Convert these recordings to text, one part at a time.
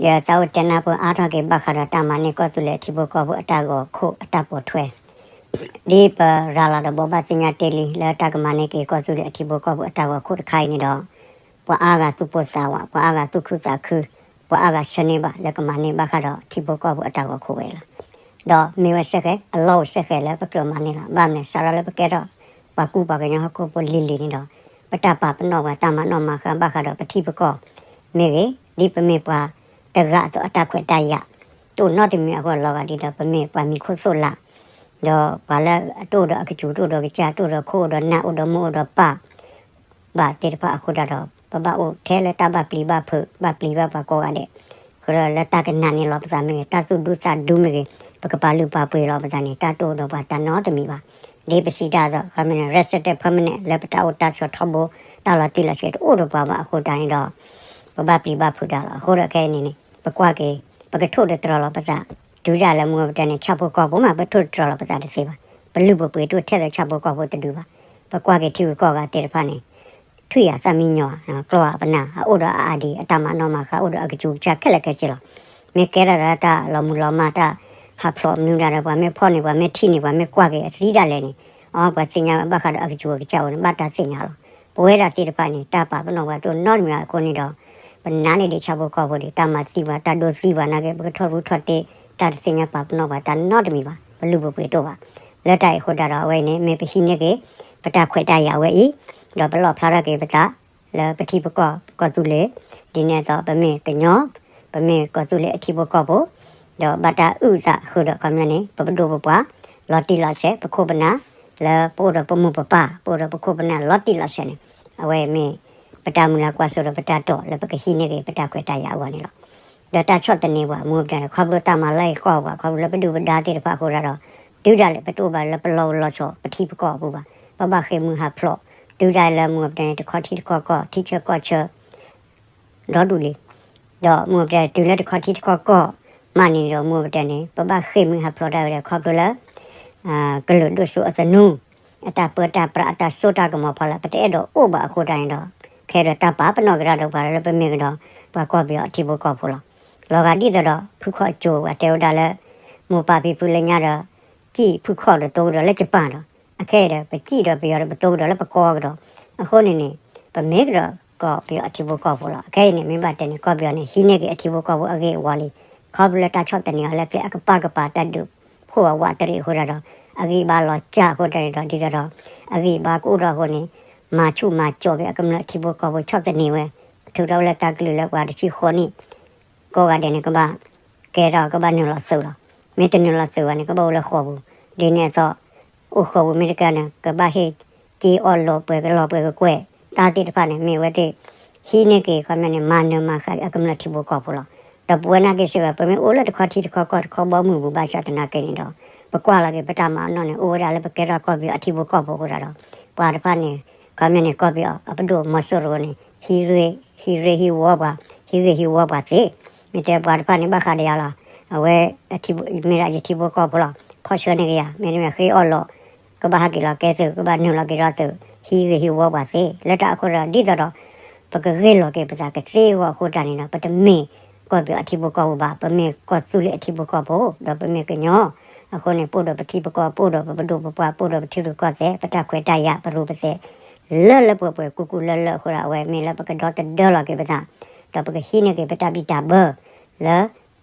ယသးအိၣ်တဲနၢ်ပၢၢ်အါထီၣ်က့ၤဘၣ်ဃးဒီးတၢ်မၤန့ၢ်ကီၢ်သူလ့ၤအထံဖိကီၢ်ဖိအတၢ်ဂီၤခိၣ်အတၢ်ပိာ်ထွဲ ဒ်ပရၤလီၤဒီးဘိးဘၣ်သ့ၣ်ညါတ့ၢ်လံ လၢတၢ်ကမၤန့ၢ်က့ၤကီၢ်သူလ့ၤအထံဖိကီၢ်ဖိအတၢ်ဂီၤခိၣ်တခါအံၤန့ၣ်ဒီး ပှၤအါဂၤသူၣ်ပိၢ်သးဝး ပှၤအါဂၤသူၣ်ခုသးခု ပှၤအါဂၤဆၢန့ၢ်ဘၣ်လၢကမၤန့ၢ်ဘၣ်ဃးဒီးထံဖိကီၢ်ဖိအတၢ်ဂီၤခိၣ်ဝဲလီၤ. ဒီးမ့ၢ်ဝဲစ့ၢ်ကီး အလီၢ်အိၣ်စ့ၢ်ကီးလၢပကြၢးမၤန့ၢ်လီၤ. ဘၣ်မနုၤ စးထီၣ်လၢပကဲထီၣ်ပှၤကူပှၤကညီဟီၣ်ခိၣ်ဖိလံၤလံၤန့ၣ်ဒီး ပတၢ်ပာ်ပနီၣ်ပှၤတၢ်မၤနီၣ်မၤဃါဘၣ်ဃးဒီးပထံပကီၢ်မ့ၢ်ဂ့ၤ, ဒ်ပမ့ၢ်ပှၤတဂၤအသိးအတၢ်ခွဲးတၢ်ယာ် တအိၣ်နီတမံၤအဃိ လီၤဂာ်ဒ်သိးပမ့ၢ်ပှၤမံၤခိၣ်သိၣ်လး ဒီးပှၤလၢအတအိၣ်ဒီးအကစူၤ တအိၣ်ဒီးကစၢ် တအိၣ်ဒီးခိၣ် အိၣ်ဒီးနၢ် အိၣ်ဒီးမိၢ် အိၣ်ဒီးပၢ် ဘၣ်သ့ၣ်တဖၣ်အဃိတၢ်ဒီး ပဘၣ်အိၣ်ထဲလၢတၢ်ဘၣ်ပျံၤဘၣ်ဖုး ဘၣ်ပျံၤဘၣ်ပှၤကိးဂၤဒဲး, အဃိဒီးလၢတၢ်ကနၣ်န့ၢ်လီၤပသးမ့ၢ်ဂ့ၤ, တၢ်သူၣ်ဒူသးဒူမ့ၢ်ဂ့ၤ, ပကပာ်လုၢ်ပာ်ပှ့ၤလီၤပသးန့ၣ် တၢ်တအိၣ်ဒီးပှၤတၢ်နီတမံၤဘၣ်. ဒ်ပစံးတၢ်အသိး ခီမ့ၢ်န့ၣ် resident permanent လၢပတၢ်အိၣ်တၢ်ဆိးထီဘိ တၢ်လီၤတံၢ်လီၤဆဲးတအိၣ်ဒီးပှၤဘၣ်အဃိတၢ်န့ၣ်ဒီး ပဘၣ်ပျံၤဘၣ်ဖုးတၢ်လီၤ. အဃိဒီးခဲအံၤန့ၣ်န့ၣ် ပကွၢ်က့ၤ ပကထိၣ်သတြီၤလီၤပသး တုၤဒၣ်လဲာ်မ့ၢ်ပတဲန့ၣ် ဆၣ်ဖိကီၢ်ဖိမး ပထိၣ်သတြီၤလီၤပသးတသ့ဘၣ်. ပလုၢ်ပပှ့ၤတအိၣ်ထဲသိးဆၣ်ဖိကီၢ်ဖိတဒူၣ်ဘၣ်. ပကွၢ်က့ၤထံဂုၤကီၢ်ဂၤသ့ၣ်တဖၣ်န့ၣ် ထွံၣ်အသၣ်မံညီၤ ကျီၢ်အပနၢ် အအိၣ်ဒီးအအါဒံး အတၢ်မၤနီၣ်မၤဃါ အိၣ်ဒီးအကစူၤကစၢ်ခဲလၢာ်ခဲဆ့လီၤ. မ့ၢ်ကဲထီၣ်သးလၢတၢ်လီၤမုၢ်လီၤမၢ် တၢ်ဟးဖျိးမနုၤဒၣ်ဒီး ပှၤမ့ၢ်ဖီၣ်န့ၢ် ပှၤမ့ၢ်ထံၣ်န့ၢ် ပှၤမ့ၢ်ကွၢ်က့ၤအသံဒၣ်လဲာ်န့ၣ် အီ ပှၤသ့ၣ်ညါဘၣ်ဃးဒီးအကစူၤအကစၢ်အိၣ်န့ၣ် ဘၣ်တၢ်သ့ၣ်ညါလီၤ. ပဝဲဒၣ်သ့ၣ်တဖၣ်န့ၣ် တၢ်ပာ်ပနီၣ်ပှၤတအိၣ်နီတမံၤအဃိန့ၣ်ဒီး ပနာ်န့ၢ်ဒံးဆၣ်ဖိကီၢ်ဖိဒံး တၢ်မၤသံပှၤ တၢ်ဒိသံပှၤနာ်က့ ပကထီၣ်ရူထီၣ်တ့ၢ် တၢ်တသ့ၣ်ညါပာ်ပနီၣ်ပှၤတၢ်နီတမံၤဘၣ်, ပလုၢ်ပပှ့ၤတအိၣ်ဘၣ်. လၢတၢ်အံၤအဃိတၢ်ဒီး အဝဲအံၤန့ၣ် မ့ၢ်ပဟံးန့ၢ်က့ၤ ပတၢ်ခွဲးတၢ်ယာ်ဝဲအံၤ ဒီးပလီၣ်ဖျါထီၣ်က့ၤပသး လၢပထံပကီၢ် ပကီၢ်သူလ့ၤ ဒ်န့ၣ်အသိး ပမ့ၢ်ကညီ ပမ့ၢ်ကီၢ်သူလ့ၤအထံဖိကီၢ်ဖိ ဒီးဘၣ်တၢ်အုၣ်သးဃုာ်ဒီး ခီပညီန့ၣ် ပပဒိၣ်ပပှၢ် လီၤတံၢ်လီၤဆဲး ပခိၣ်ပနၢ် လၢပအိၣ်ဒီးပမိၢ်ပပၢ် ပအိၣ်ဒီးပခိၣ်ပနၢ်လီၤတံၢ်လီၤဆဲးန့ၣ် အဝဲမ့ၢ်ပတၢ်မုၢ်လၢ်ကွၢ်စိဒီးပတၢ်တိာ်လၢပကဟံးန့ၢ်က့ၤ ပတၢ်ခွဲးတၢ်ယာ်အဂီၢ်န့ၣ်လီၤ. ဒီးတၢ်ဆီၣ်သနံးပှၤ မ့ၢ်ပတဲန့ၣ် ခီဖျိတၢ်မၤလၢအံၤကီၢ်ပှၤ ခီဖျိလၢပဒုၣ်ပဒါသ့ၣ်တဖၣ်အဃိတၢ်ဒီး တုၤဒၣ်လဲာ်ပတအိၣ်ဘၣ်လၢပလီၢ်အိၣ်လီၢ်ဆိး ပထံပကီၢ်အပူၤဘၣ်. ပဘၣ်ဃ့ၢ်မှံဟးဖျိး တုၤဒၣ်လၢမ့ၢ်ပတဲန့ၣ် တခီထံတခီကီၢ် ထံဆၢကီၢ်ဆၢ ဒီဒူၣ်လံ ဒီးမ့ၢ်ပတဲ တုၤလၢတခီထံတခီကီၢ်မးန့ၣ်ဒီး မ့ၢ်ပတဲန့ၣ် ပဘၣ်ဃ့ၢ်မှံဟးဖျိးတၢ်ဝဲဒီး ခီဖျိလၢ ကလုာ်ဒိၣ်စိအသနူ အတၢ်ပၢတၢ်ပြး အတၢ်စိတၢ်ကမီၤဖီလာ် ပတအဲၣ်ဒိးအိၣ်ဘၣ်အဃိတၢ်န့ၣ်ဒီး ခဲဒီးတၢ်ပာ်ပနီၣ်ကဒါဒီးပှၤလၢပမ့ၢ်ကဒီး ပှၤကီၢ်ပယီၤအထံဖိကီၢ်ဖိလီၤ. လီၤဂာ်ဒ်သိးဒီး ဖုခီၣ်ကၠိပှၤတဲဝဲဒၣ်လၢ မိၢ်ပၢ်ဖံဖုလၢညါဒီး စံၣ်ဖုခီၣ်ဒီးသိကဒီးလၢယပၢ်ဒီး အခဲအံၤဒီး ပစံၣ်ဒီးပယီၤဒီးပသိကဒီးလၢပကီၢ်ကဒီး အဃိန့ၣ်န့ၣ် ပမ့ၢ်ကဒီးကီၢ်ပယီၤအထံဖိကီၢ်ဖိလီၤ. အခဲအံၤန့ၣ် မ့ၢ်ဘၣ်တဲန့ၣ် ကီၢ်ပယီၤန့ၣ် ဟံးန့ၢ်က့ၤအထံဖိကီၢ်ဖိအဂ့ၢ်အဝီလံ. ခီဖျိလၢတၢ်ဆီၣ်သနံးအီၤလၢကျဲအကပၤကပၤ တၢ်ဒုးဖှိၣ်အဝးတရံးအဃိတၢ်ဒီး အဂံၢ်ဘါလီၤစၢ်အဃိတၢ်န့ၣ်ဒီး ဒ်သိးဒီး အဂံၢ်ဘါကအိၣ်ဒီးအဃိန့ၣ် မၤဆူၣ်မၤစိးက့ၤအကမျၢၢ်အထံဖိကီၢ်ဖိဆီၣ်သနံးဝဲ ထုးထီၣ်ဝဲလၢတၢ်ကလုၢ်လၢပှၤတဆံဃိးနံၣ် ကိးဂၤဒဲးန့ၣ် ကဘၣ်ကဲထီၣ်ကဘၣ်နုာ်လီၤသုးလီၤ. မ့ၢ်တနုာ်လီၤသုးဘၣ်န့ၣ် ကဘၣ်အိၣ်လၢဃိာ်ပူၤ ဒ်န့ၣ်အသိး အိၣ်ဃိာ်ပူၤမ့ၢ်တကဲန့ၣ် ကဘၣ်ဟ့ၣ်က့ၤအီၣ်လီၤပှဲၤကလီၤပှဲၤ ကကွဲးတၢ်သ့ၣ်တဖၣ်န့ၣ် မ့ၢ်ဝဲသ့ၣ် ဟံးန့ၢ်က့ၤခီပညီန့ၣ် မၤနၢၤမၤဃၣ်အကမျၢၢ်ထံဖိကီၢ်ဖိလီၤ. ဒီးပဝဲနာ်က့စ့ၢ်ကီး ပမ့ၢ်အိၣ်လၢတခီထံတခီကီၢ်တခီဘီမုၢ်ပူၤဘၣ်ဆၣ်သနာ်က့န့ၣ်ဒီး ပကွၢ်လီၤက့ၤပတၢ်မၤအနီၣ်န့ၣ် အိၣ်ဝဲဒၣ်လၢပကဲထီၣ်ကီၢ်ပယီၤအထံဖိကီၢ်ဖိအဃိတၢ်ဒီး ပှၤတဖၣ်န့ၣ် ခီပညီန့ၣ် ကီၢ်ပယီၤအပဒိၣ်မီၤစိရိၤန့ၣ် ဟံးရ့ၣ်ဟံးဝီပှၤ ဟံးဂ့ၢ်ဟံးဝီပှၤသ့ မ့ၢ်တဲပှၤတဖၣ်န့ၣ် ဘၣ်ဃးဒီးယၤလီၤ. အဝဲ မ့ၢ်ဒၣ်ယထံဖိကီၢ်ဖိလီၤ. ဖီၣ်ဆှၢန့ၢ်က့ၤယၤ မ့တမ့ၢ်ဃ့အီၣ်လီၤ ကဘၣ်ဟးက့ၤလီၤကဲသုး ကဘၣ်နုာ်လီၤက့ၤဒီးသုး ဟံးဂ့ၢ်ဟံးဝီပှၤသ့ လၢတၢ်အဃိဒီး ဒ်သိးဒီး ပကဂ့ၢ်လီၤက့ၤပသးကသ့အဂီၢ်အဃိတၢ်န့ၣ်ဒီး ပတမ့ၢ်ကီၢ်ပယီၤအထံဖိကီၢ်ဖိဘၣ် ပမ့ၢ်ကီၢ်သူလ့ၤအထံဖိကီၢ်ဖိ ဒီးပမ့ၢ်ကညီ အဃိန့ၣ် ပအိၣ်ဒီးပထံပကီၢ် ပအိၣ်ဒီးပပဒိၣ်ပပှၢ် ပအိၣ်ဒီးပထံရူၢ်ကီၢ်သဲး ပတၢ်ခွဲးတၢ်ယာ် ပရူးပသဲး လၢလၢပှဲၤပှဲၤ ကူကူလၢလၢအဃိဒီး အဝဲမ့ၢ်လၢပကဒီသဒၢလီၤက့ၤပသး ဒီးပကဟံးန့ၢ်က့ၤပတၢ်ဘံၣ်တၢ်ဘၢ လၢ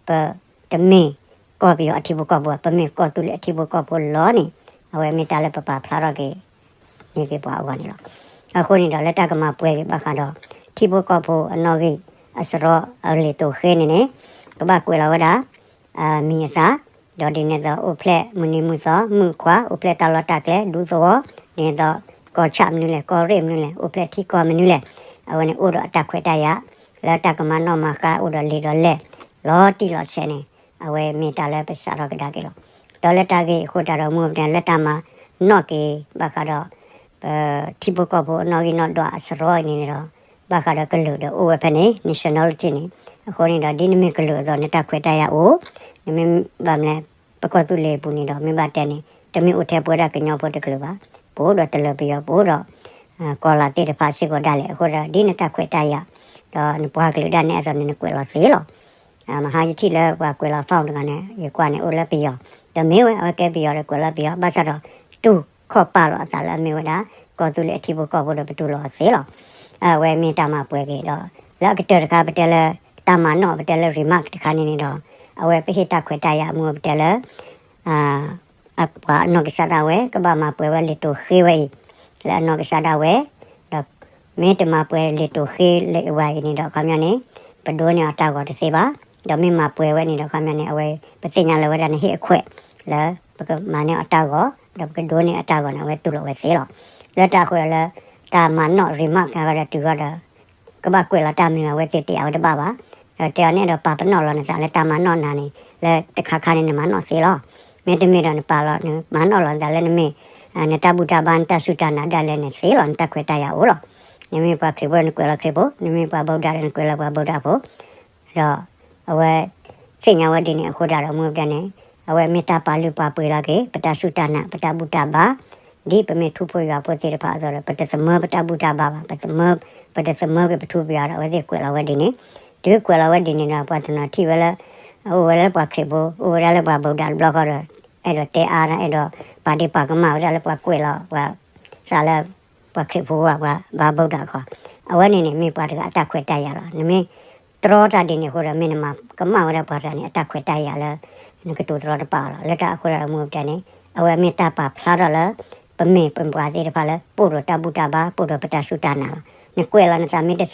ပတမ့ၢ်ကီၢ်ပယီၤအထံဖိကီၢ်ဖိ ပမ့ၢ်ကီၢ်သူလ့ၤအထံဖိကီၢ်ဖိလီၤန့ၣ် အဝဲမ့ၢ်တၢ်လၢပပာ်ဖျါထီၣ်က့ၤ န့ၢ်က့ၤပှၤအဂီၢ်န့ၣ်လီၤ. အဃိန့ၣ်ဒီး လၢတၢ်ကမၤပှဲၤက့ၤဘၣ်ဃးဒီး ထံဖိကီၢ်ဖိအနီၣ်ဂံၢ်အစရီအလံာ်တိာ်ဃ့န့ၣ်န့ၣ် ကဘၣ်ကွဲးလီၤဝဲဒၣ် အမံၤအသၣ် ဒီးဒ်န့ၣ်အသိး အိၣ်ဖျဲၣ်မုၢ်နံၤမုၢ်သီ မုၢ်ခွါ အိၣ်ဖျဲၣ်တၢ်လီၢ်တၢ်ကျဲ ဒူသဝီ ဒ်န့ၣ်အသိး ကီၢ်ဆၣ်မနုၤလဲၣ် ကီၢ်ရ့ၣ်မနုၤလဲၣ် အိၣ်ဖျဲၣ်ထံကီၢ်မနုၤလဲၣ် အဝဲန့ၣ်အိၣ်ဒီးအတၢ်ခွဲးတၢ်ယာ် လၢတၢ်ကမၤနီၣ်မၤဃါ အိၣ်ဒီးလံာ်ဒီးလဲၢ် လီၤတံၢ်လီၤဆဲးန့ၣ် အဝဲမ့ၢ်တၢ်လၢပစးထီၣ်ကဒါက့ၤလီၤ. ဒီးလၢတၢ်ဂ့ၢ်အဃိတၢ်ဒီး မ့ၢ်ပတဲလၢတၢ်မၤနီၣ်က့ၤဘၣ်ဃးဒီး ပထံဖိကီၢ်ဖိအနီၣ်ဂံၢ်နီၣ်ဒွးအစရီအံၤန့ၣ်န့ၣ်ဒီး ဘၣ်ဃးဒီးကလုာ်ဒီးအိၣ်ဝဲဖဲန့ၣ် nationality န့ၣ် အဃိန့ၣ်ဒီး ဒ်နမ့ၢ်ကလုာ်အသိး နတၢ်ခွဲးတၢ်ယာ်အိၣ် နမ့ၢ်ဘၣ်မနုၤလဲၣ် ပကီၢ်သူလ့ၤအပူၤန့ၣ်ဒီး မ့ၢ်ဘၣ်တဲန့ၣ် တမ့ၢ်အိၣ်ထဲပဝဲဒၣ်ကညီဖိတကလုာ်ဘၣ်, ပအိၣ်ဒီးတလၢၤပယီၤ ပအိၣ်ဒီး ကီၤလၤသ့ၣ်တဖၣ်စ့ၢ်ကီးဒၣ်လဲာ် အဃိဒီး ဒ်နတၢ်ခွဲးတၢ်ယာ် ဒီးနပှၤကလုာ်ဒၣ်နဲအသိးန့ၣ် နကွဲးလီၤသ့လီၤ. မဟါယထံၣ်လၢပှၤကွဲးလီၤ font တဂၤန့ၣ် ယကွၢ်န့ၣ်အိၣ်လၢပယီၤ, ဒီးမ့ၢ်ဝဲအဝဲကဲပယီၤဒီးကွဲးလီၤပယီၤ ဘၣ်ဆၣ်ဒီး တူၢ်ခီၣ်ပာ်လီၤအသးလၢအမ့ၢ်ဝဲဒၣ် ကီၢ်သူလ့ၤအထံဖိကီၢ်ဖိဒီးပတူၢ်လိာ်အီၤသ့လီၤ. အဝဲမ့ၢ်တၢ်မၤပှဲၤက့ၤဒီး လၢအကတၢၢ်တခါပတဲလၢ တၢ်မၤနီၣ်ပတဲလၢ remark တခါန့ၣ်န့ၣ်ဒီး အဝဲပဟ့ၣ်တၢ်ခွဲးတၢ်ယာ်အမူပတဲလၢ ပှၤအနီၢ်ကစၢ်ဒၣ်ဝဲ ကဘၣ်မၤပှဲၤဝဲလံာ်တိာ်ဃ့ဝဲအံၤ လၢအနီၢ်ကစၢ်ဒၣ်ဝဲ, ဒီးမ့ၢ်တမၤပှဲၤလံာ်တိာ်ဃ့လၢဝဲအံၤန့ၣ်ဒီး ခီပညီန့ၣ် ပဒိးန့ၢ်အီၤတၢ်ဂီၤတသ့ဘၣ်, ဒီးမ့ၢ်မၤပှဲၤဝဲန့ၣ်ဒီး ခီပညီန့ၣ် အဝဲ ပသ့ၣ်ညါလၢဝဲဒၣ်န့ၣ်ဟ့ၣ်အခွဲး လၢပကမၤန့ၢ်အီၤတၢ်ဂီၤ ဒီးပကဒိးန့ၢ်အတၢ်ဂီၤန့ၣ် အဝဲတူၢ်လိာ်ဝဲသ့လီၤ. လၢတၢ်အဃိဒီးလၢ တၢ်မၤနီၣ် remark တခါဒီးတုၤဃီဒီး ကဘၣ်ကွဲးလီၤတၢ်မနုၤအဝဲသ့ၣ်တဲအဝဲတဘၣ်ဘၣ်, ဒီးတဲအီၤန့ၣ်ဒီးပာ်ပနီၣ်လီၤနသးလၢတၢ်မၤနီၣ်နၤန့ၣ် လၢတခါခါန့ၣ်နမၤနီၣ်သ့လီၤ. မ့တမ့ၢ်ဒီးနပာ်လီၤ နမၤနီၣ်လီၤနသးလၢနမ့ၢ် နတၢ်ဘူၣ်တၢ်ဘါ နတၢ်စူၢ်တၢ်နာ်ဒၣ်လဲာ်န့ၣ်သ့လီၤ နတၢ်ခွဲးတၢ်ယာ်အိၣ်လီၤ. နမ့ၢ်ပှၤခရံာ်ဖိနကွဲးလီၤခရံာ်ဖိ, နမ့ၢ်ပှၤဗုဒ္ဓဒီးနကွဲးလီၤပှၤဗုဒ္ဓဖိ ဒီးအဝဲသ့ၣ်ညါဝဲဒ်န့ၣ်အဃိတၢ်ဒီး မူပတဲန့ၣ် အဝဲမ့ၢ်တၢ်ပာ်လုၢ်ပာ်ပှ့ၤလီၤက့ၤ ပတၢ်စူၢ်တၢ်နာ် ပတၢ်ဘူၣ်တၢ်ဘါ ဒ်ပမ့ၢ်ထူဖိယွၤဖိသ့ၣ်တဖၣ်အသိးဒီး ပတသမၢပတၢ်ဘူၣ်တၢ်ဘါဘၣ်, ပတသမၢက့ၤပထူပယွၤဒီး အဝဲသ့ၣ်ကွဲးလီၤဝဲဒ်န့ၣ်, တုၤကွဲးလီၤဝဲဒ်န့ၣ်ဒီး ပှၤတနီၤထံၣ်ဝဲလၢ အိၣ်ဝဲလၢပှၤခရံာ်ဖိ အိၣ်ဝဲဒၣ်လၢပှၤဗုဒ္ဓတဘျီဃီဒီး အဲၣ်ဒိးတဲအါ အဲၣ်ဒိးပာ်ဒ့ၣ်ပာ်ကမၣ်ဝဲဒၣ်လၢပှၤကွဲးလီၤပှၤသးလၢ ပှၤခရံာ်ဖိဝဲ ပှၤဘါဗုဒ္ဓခီ, အဝဲန့ၣ်န့ၣ် မ့ၢ်ပှၤတဂၤအတၢ်ခွဲးတၢ်ယာ်လီၤ. နမ့ၢ်တြီတၢ်ဒ်န့ၣ်အဃိဒီး မ့ၢ်နမၤကမၣ်ဝဲဒၣ်ပှၤတဂၤန့ၣ် အတၢ်ခွဲးတၢ်ယာ်လၢ နကတိၤတြီတပာ်အီၤလီၤ. လၢတၢ်အဃိဒီး မူပတဲန့ၣ် အဝဲမ့ၢ်တၢ်ပာ်ဖျါထီၣ်လၢ ပမ့ၢ်ပပှၤသ့ၣ်တဖၣ်လၢ ပအိၣ်ဒီးတၢ်ဘူၣ်တၢ်ဘါ ပအိၣ်ဒီးပတၢ်စူၢ်တၢ်နာ်လီၤ. နကွဲးလီၤနသးမ့ၢ်တသ့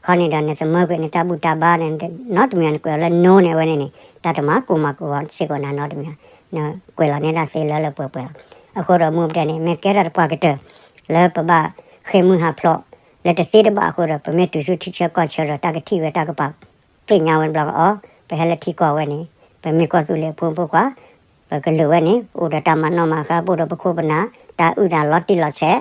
ခီန့ၣ်ဒီး နသမၢကွံာ်နတၢ်ဘူၣ်တၢ်ဘါန့ၣ် နီတမံၤ နကွဲးလီၤလၢ no န့ၣ် အဝဲန့ၣ်န့ၣ် တၢ်တမၤကိၢ်မၤကိၢ်အီၤစ့ၢ်ကီးနၤနီတမံၤ, နကွဲးလီၤန့ၢ်တၢ်သ့လၢလၢပှဲၤပှဲၤလီၤ. အဃိဒီး မူပတဲန့ၣ် မ့ၢ်ကဲထီၣ်တပှၤကတၢၢ် လၢပဘၣ်ဃ့ၢ်မှံဟးဖျိး လၢတသ့တဘၣ်အဃိဒီး ပမ့ၢ်တုၤဆူထံဆၢကီၢ်ဆၢဒီး တၢ်ကထံၣ်ဝဲတၢ်ကပာ် သ့ၣ်ညါဝဲတဘျီဃီအီၤ ပဟဲလၢထံကီၢ်ဝဲန့ၣ် ပမ့ၢ်ကီၢ်သူလ့ၤအဖိမုၣ်ဖိခွါ ပကလုာ်ဝဲန့ၣ် ပအိၣ်ဒီးတၢ်မၤနီၣ်မၤဃါ ပအိၣ်ဒီးပခိၣ်ပနၢ် တၢ်အုၣ်သးလီၤတံၢ်လီၤဆဲး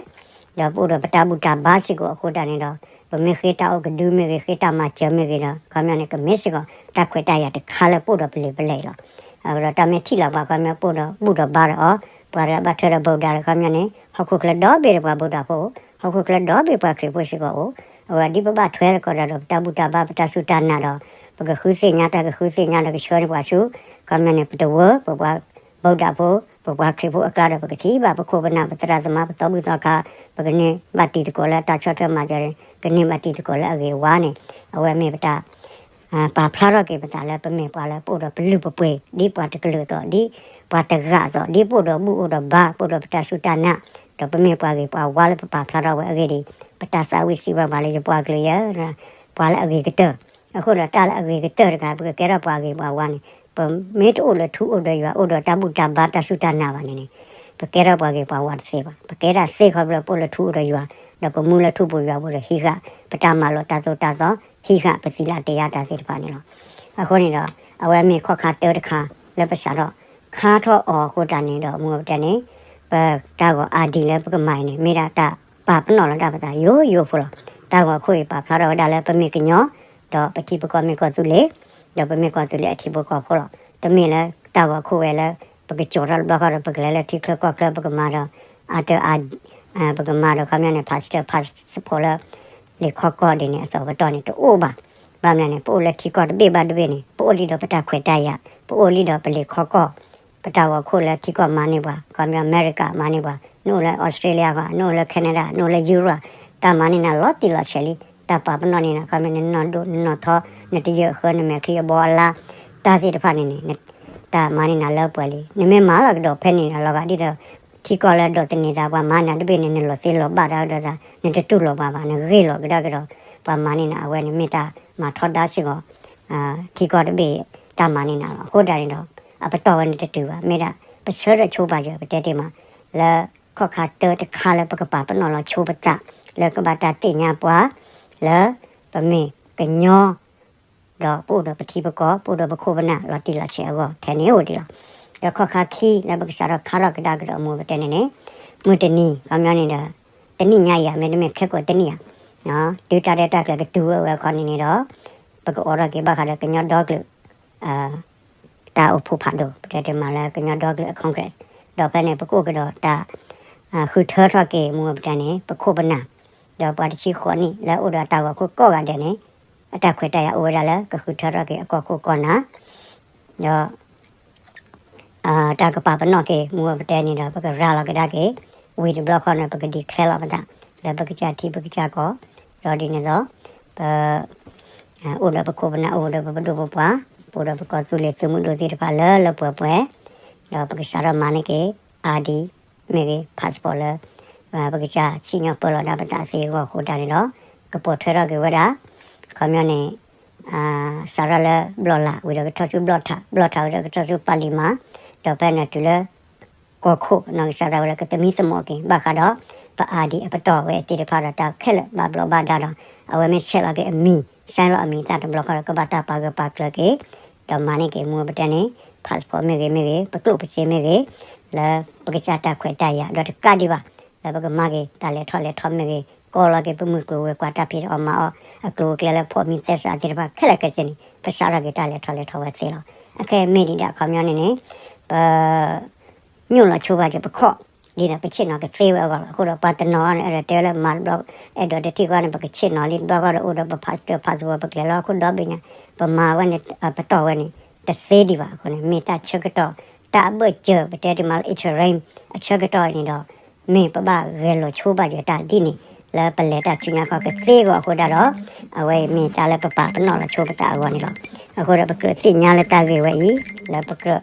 ဒီးပအိၣ်ဒီးပတၢ်ဘူၣ်တၢ်ဘါစ့ၢ်ကီးအဃိတၢ်န့ၣ်ဒီး ပမ့ၢ်ဃ့တၢ်အိၣ်ကဒုမ့ၢ်ဂ့ၤ ဃ့တၢ်မၤစၢၤမ့ၢ်ဂ့ၤဒီး ခီပညီန့ၣ် ကမ့ၢ်စ့ၢ်ကီး တၢ်ခွဲးတၢ်ယာ်တခါလၢပအိၣ်ဒီးပလံာ်ပလဲၢ်အံၤလီၤ. အဃိဒီးတၢ်မ့ၢ်ထံၣ်လီၤပှၤခီပညီ ပအိၣ်ဒီးဘူၣ်ဒီးဘါဒီးအီၤ ပှၤတဂၤဘၣ်ထွဲဒီး ဗုဒ္ဓ ဒီး ခီပညီန့ၣ် ဟီၣ်ခိၣ်ချၢဒီဘ့ၣ်ဒီးပှၤ ဗုဒ္ဓ ဖိ ဟီၣ်ခိၣ်ချၢဒီဘ့ၣ်ပှၤခရံာ်ဖိစ့ၢ်ကီးအိၣ်, အဝဲဒ်ပဘၣ်ထွဲသကိးတၢ်ဒီး ပတၢ်ဘူၣ်တၢ်ဘါ ပတၢ်စူၢ်တၢ်နာ်ဒီး ပကဃုသ့ၣ်ညါတၢ် ကဃုသ့ၣ်ညါဒီးကဆှၢန့ၢ်ပှၤဆူ ခီပညီန့ၣ် ပတဝၢ ပပှၤ ဗုဒ္ဓ ဖိ ပပှၤခရံာ်ဖိအကျါဒီး ပကထံၣ်ဘၣ်ပခိၣ်ပနၢ် ပသရၣ်သမါ ပသီဘူၣ်သီခါ ပကန့ၢ်ဘၣ်တံၤသကိးလၢအတၢ်ဆီၣ်ထွဲမၤစၢၤ ကန့ၢ်ဘၣ်တံၤသကိးလၢအဂ့ၤဝါန့ၣ် အဝဲမ့ၢ်ပတၢ် ပာ်ဖျါထီၣ်က့ၤပသးလၢပမ့ၢ်ပှၤလၢပအိၣ်ဒီးပလုၢ်ပပှ့ၤ ဒ်ပှၤတကလုာ်အသိး ဒ်ပှၤတဂၤအသိး ဒ်ပအိၣ်ဒီးဘူၣ်အိၣ်ဒီးဘါ ပအိၣ်ဒီးပတၢ်စူၢ်တၢ်နာ် ဒီးပမ့ၢ်ပှၤဂ့ၤပှၤဝါလၢပပာ်ဖျါထီၣ်ဝဲအဂ့ၢ်ဒ်အံၤ ပတၢ်သးဝံၣ်စံးဘၣ်ပှၤလၢယပှၤကလုာ်ယဲ ပှၤလၢအဂ့ၤကတၢၢ်, အဃိဒီးတၢ်လၢအဂ့ၤကတၢၢ်တခါ ပကကဲထီၣ်ပှၤဂ့ၤပှၤဝါန့ၣ် ပမ့ၢ်တအိၣ်လၢထူအိၣ်ဒီးယွၤ အိၣ်ဒီးတၢ်ဘူၣ်တၢ်ဘါတၢ်စူၢ်တၢ်နာ်ဘၣ်န့ၣ်န့ၣ် ပကဲထီၣ်ပှၤဂ့ၤပှၤဝါတသ့ဘၣ်. ပကဲထီၣ်သ့ခီဖျိပအိၣ်လၢထူအိၣ်ဒီးယွၤ ဒီးပမူလၢထူပူၤယွၤပူၤဒီးဟံးဃာ် ပတၢ်မၤလိာ်တၢ်သိၣ်တၢ်သီ ဟံးဃာ်ပသီလၢအတယါတၢ်သ့ၣ်တဖၣ်န့ၣ်လီၤ. အဃိန့ၣ်ဒီး အဝဲမ့ၢ်ခီၣ်ခါတၢတခါ လၢပစးထီၣ်ခါထီၣ်အီၤအဃိတၢ်န့ၣ်ဒီး မူပတဲန့ၣ် ပတၢ်ဂီၤအါဒံးလၢပကမၤအံၤန့ၣ် မ့ၢ်ဒၣ်တၢ်ပာ်ပနီၣ်လီၤတၢ်ပသးယိယိဖိလီၤ. တၢ်ဂီၤခိၣ်အံၤပာ်ဖျါထီၣ်ဝဲဒၣ်လၢပမ့ၢ်ကညီ ဒီးပထံပကီၢ်မ့ၢ်ကီၢ်သူလ့ၤ ဒီးပမ့ၢ်ကီၢ်သူလ့ၤအထံဖိကီၢ်ဖိလီၤ. တမ့ၢ်လၢတၢ်ဂီၤခိၣ်ဝဲလၢ ပကကၠီၤထီၣ်တဘျီဃီဒီး ပကလဲၤလၢထံချၢကီၢ်ချၢ ပကမၤဒီး အါတၢ်အါ ပကမၤဒီးခီပညီန့ၣ် pastor passport လၢ လံာ်ခီကီၢ်ဒ်န့ၣ် အသီပတီၢ်န့ၣ် တအိၣ်ဘၣ်. ဘၣ်မနုၤန့ၣ် ပအိၣ်လၢထံကီၢ်တဘ့ၣ်ဘၣ်တဘ့ၣ်န့ၣ် ပအိၣ်လံဒီးပတၢ်ခွဲးတၢ်ယာ် ပအိၣ်လံဒီးပလံာ်ခီကီၢ် ပတၢ်ဂီၤခိၣ်လၢထံကီၢ်မၤန့ၢ်ပှၤ ခီပညီ အမဲရကၤမၤန့ၢ်ပှၤ နအိၣ်လၢအီစထြ့လယါဃီ နအိၣ်လၢ Canada နအိၣ်လၢ Europe တၢ်မၤန့ၢ်နၤလီၤတံၢ်လီၤဆဲးလံ. တၢ်ပာ်ပနီၣ်န့ၢ်နၤ ခီပညီ နနီၢ်ဒိၣ်နနီၢ်ထီ နတယၢၢ်အဃၢ နမဲာ်ချံအဘီအလါ တၢ်သ့ၣ်တဖၣ်န့ၣ်န့ၣ် တၢ်မၤန့ၢ်နၤလၢပှဲၤလံ. နမ့ၢ်မၤလီၤကဒီးဖဲန့ၣ်ဒီး လီၤဂာ်ဒ်သိး ထံကီၢ်လၢဒိးသန့ၤသး ပှၤမၤနၤတဘ့ၣ်န့ၣ် နလီၤသ့လီၤဘၣ်တၢ်ဒီး နတတူၢ်လိာ်ဘၣ်ဘၣ် နဂ့ၢ်လီၤကဒါကဒီး ပှၤမၤန့ၢ်နၤ အဝဲန့ၣ်မ့ၢ်တၢ်မၤထီဒါစ့ၢ်ကီး ထံကီၢ်တဘ့ၣ်တၢ်မၤန့ၢ်နၤလီၤ. အဃိတၢ်န့ၣ်ဒီး အပတီၢ်ဝဲန့ၣ်တတုၤဘၣ် မ့ၢ်ဒၣ် ပဆၢထၢၣ်ဆိပာ်စၢၤ ပတဲတ့ၢ်မး လၢခီၣ်ခါတၢတခါလၢပကပာ်ပနီၣ်လီၤဆိပသး လၢကဘၣ်တၢ်သ့ၣ်ညါပှၤ လၢပမ့ၢ်ကညီ ဒီးပအိၣ်ဒီးပထံပကီၢ် ပအိၣ်ဒီးပခိၣ်ပနၢ် လီၤတံၢ်လီၤဆဲးအဂီၢ် ထဲန့ၣ်အိၣ်ဒံးလီၤ. ဒီးခီၣ်ခါခံလၢပကစးထီၣ်ခါထီၣ်ကဒါကဒီးအမူပတဲန့ၣ်န့ၣ် မုၢ်တနံၤ ခီပညီန့ၣ်ဒီး တနံၣ်ညါအံၤ မ့တမ့ၢ်ခဲကိာ်တနံၣ်ဧါ တုၤတၢ်ရဲၣ်တၢ်ကျဲၤကတုၤဝဲဝဲခီန့ၣ်န့ၣ်ဒီး ပကအိးထီၣ်က့ၤဘၣ်ဃးဒီးကညီဒီကလုာ် တၢ်အိၣ်ဖှိၣ်ဖးဒိၣ် ပတဲတ့ၢ်မးလၢကညီဒီကလုာ်အ Congress ဒီးဖဲန့ၣ် ပကအိၣ်ကဒီးတၢ် ဃုထၢထီၣ်က့ၤမူပတဲန့ၣ် ပခိၣ်ပနၢ် ဒီးပှၤတဆံဃိးနံၣ်လၢအိၣ်ဒီးတၢ်ဂီၤခိၣ်ကိးဂၤဒဲးန့ၣ် အတၢ်ခွဲးတၢ်ယာ်အိၣ်ဝဲဒၣ်လၢကဃုထၢထီၣ်က့ၤအကီၢ်ခိၣ်ကီၢ်နၢ်, ဒီး တၢ်ကပာ်ပနီၣ်က့ၤ မူဝဲပတဲန့ၣ်ဒီး ပကရၤလီၤကဒါက့ၤ ဝံၤတဘျီဃီန့ၣ် ပက declare လီၤပသး လၢပကစၢ်ထံပကစၢ်ကီၢ်, ဒီးဒ်န့ၣ်အသိး ပ အိၣ်ဒီးပခိၣ်ပနၢ် အိၣ်ဒီးပပဒိၣ်ပပှၢ်, အိၣ်ဒီးပကီၢ်သူလ့ၤသုးမုၢ်ဒိၣ်သ့ၣ်တဖၣ်လၢလၢပှဲၤပှဲၤ, ဒီးပကစးထီၣ်မၤန့ၢ်က့ၤ ID မ့ၢ်ဂ့ၤ passport လၢ ပကစၢ်စံၣ်ညီၣ်ပၢလီၤဒၣ်ပသးသ့အဂီၢ်အဃိတၢ်န့ၣ်ဒီး ကပိာ်ထွဲထီၣ်က့ၤဝဲဒၣ် ခီပညီန့ၣ် စးထီၣ်လၢဘျီၣ်လးဝံၤဒီးကထီၣ်ဆူဘျီၣ်ထး, ဘျီၣ်ထးဝံၤဒီးကထီၣ်ဆူပၢ်လံၤမၤ, ဒီးဖဲန့ၣ်တုၤလၢ ကီၢ်ခိၣ်နီၢ်ကစၢ်ဒၣ်ဝဲဒီး ကသမံသမိးက့ၤ ဘၣ်ဃးဒီး ပ ID အပတီၢ်ဝဲသ့ၣ်တဖၣ်ဒီး တၢ်ခဲလၢာ်ဘၣ်ဘျီးဘၣ်ဒါဒီး အဝဲမ့ၢ်ဆဲးလီၤက့ၤအမံၤ ဆဲးလီၤအမံၤသၣ်တဘျီဃီဒီး ကဘၣ်တၢ်ပာ်ဂၢၢ်ပာ်ကျၢၤက့ၤ, ဒီးမၤန့ၢ်က့ၤမူပတဲန့ၣ် passport မ့ၢ်ဂ့ၤမ့ၢ်ဂ့ၤ ပကျိၣ်ပစ့မ့ၢ်ဂ့ၤ လၢပကစၢ်တၢ်ခွဲးတၢ်ယာ်ဒီးတကးဒံးဘၣ် လၢပကမၤက့ၤတၢ်လဲၤထီၣ်လဲၤထီမ့ၢ်ဂ့ၤ ကိးလီၤက့ၤပမုၢ်ကျိၤဝဲၤကွာ်တၢ်ဖံးတၢ်အီၣ်မၤအီၣ် အကျိၤအကျဲလၢဖှီၣ်မံသဲစးသ့ၣ်တဖၣ်ခဲလၢာ်ခဲဆ့န့ၣ် ပစးထီၣ်က့ၤတၢ်လဲၤထီၣ်လဲၤထီဝဲသ့လီၤ. အခဲအံၤမ့ၢ်ဒံးဒၣ်အခီပညီန့ၣ်န့ၣ် ပ ညိၣ်လီၤဆိဘၣ်က့ၤပခီၣ် ဒ်သိးပဆ့ၣ်နီၤကသ့ဝဲအဂီၢ်လီၤ. အဃိဒီးပှၤတနီၤန့ၣ် အဲၣ်ဒိးတဲဝဲလၢမၤတဘျီ အဲၣ်ဒိးတထံၣ်ဃီန့ၣ် ပကဆ့ၣ်နီၤလံတဘျီဃီဒီးအိၣ်ဒီးပ passport passport ပကျဲၤလီၤ အဃိဒီဘ့ၣ်ညါ ပမၤဝဲန့ၣ် ပတီၢ်ဝဲန့ၣ် တသ့ဒံးဘၣ်အဃိန့ၣ် မ့ၢ်တၢ်ဆၢကတီၢ် တၢ်အဘၢၣ်စၢၤ ပတဲဒ်မးလၢ interim အဆၢကတီၢ်န့ၣ်ဒီး မ့ၢ်ပဘၣ်ဂဲၤလိာ်ဆိဘၣ်က့ၤတၢ်ဒ်န့ၣ် လၢပလဲၤတၢ်ဆူညါခီကသ့အဂီၢ်အဃိဒၣ်ဒီး အဝဲအံၤမ့ၢ်တၢ်လၢပပာ်ပနီၣ်လီၤဆိပသးအဂီၢ်န့ၣ်လီၤ. အဃိဒီးပကြၢးသ့ၣ်ညါလၢတၢ်ဂ့ၢ်ဝဲအံၤ လၢပကြၢး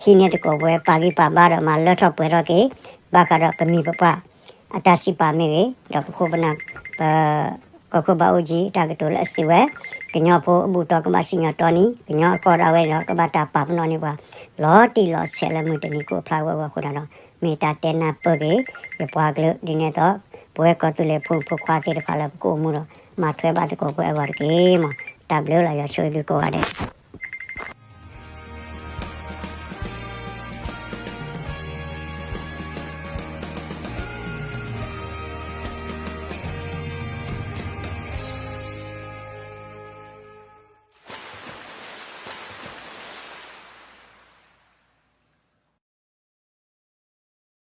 ဟံးန့ၢ်သကိးပဝဲပာ်ဂံၢ်ပာ်ဘါဒီးမၤလၢထီၣ်ပှဲၤထီၣ်က့ၤ ဘၣ်ဃးဒီးပမိၢ်ပပၢ် အတၢ်စံးပာ်မ့ၢ်ဂ့ၤ ဒီးပခိၣ်ပနၢ် ပ ကီၢ်ခိၣ်ဘၣ်အူကၠံ တၢ်ကတိၤလၢအစံးဝဲ ကညီဖိအဘူၣ်တီကဘၣ်စံၣ်ညီၣ်တီနံၤ ကညီအကီၢ်ဒၣ်ဝဲန့ၣ်ဒီး ကဘၣ်တၢ်ပာ်ပနီၣ်န့ၢ်ပှၤ လီၤတံၢ်လီၤဆဲးလၢမုၢ်တနံၤကိးဖျါဝဲအဂီၢ်အဃိဒၣ်ဒီး မ့ၢ်တၢ်တဲနၢ်ပၢၢ်က့ၤ ယပှၤကလုာ် ဒ်န့ၣ်အသိး ပဝဲကီၢ်သူလ့ၤဖိမုၣ်ဖိခွါသ့ၣ်တဖၣ်လၢပကအိၣ်မူဒီး မၤထွဲဘၣ်သကိးပဝဲအဂီၢ်တက့ၢ်မး. တၢ်ဘျုးလီၤ ယွၤဆိၣ်ဂ့ၤသုကိးဂၤဒဲး.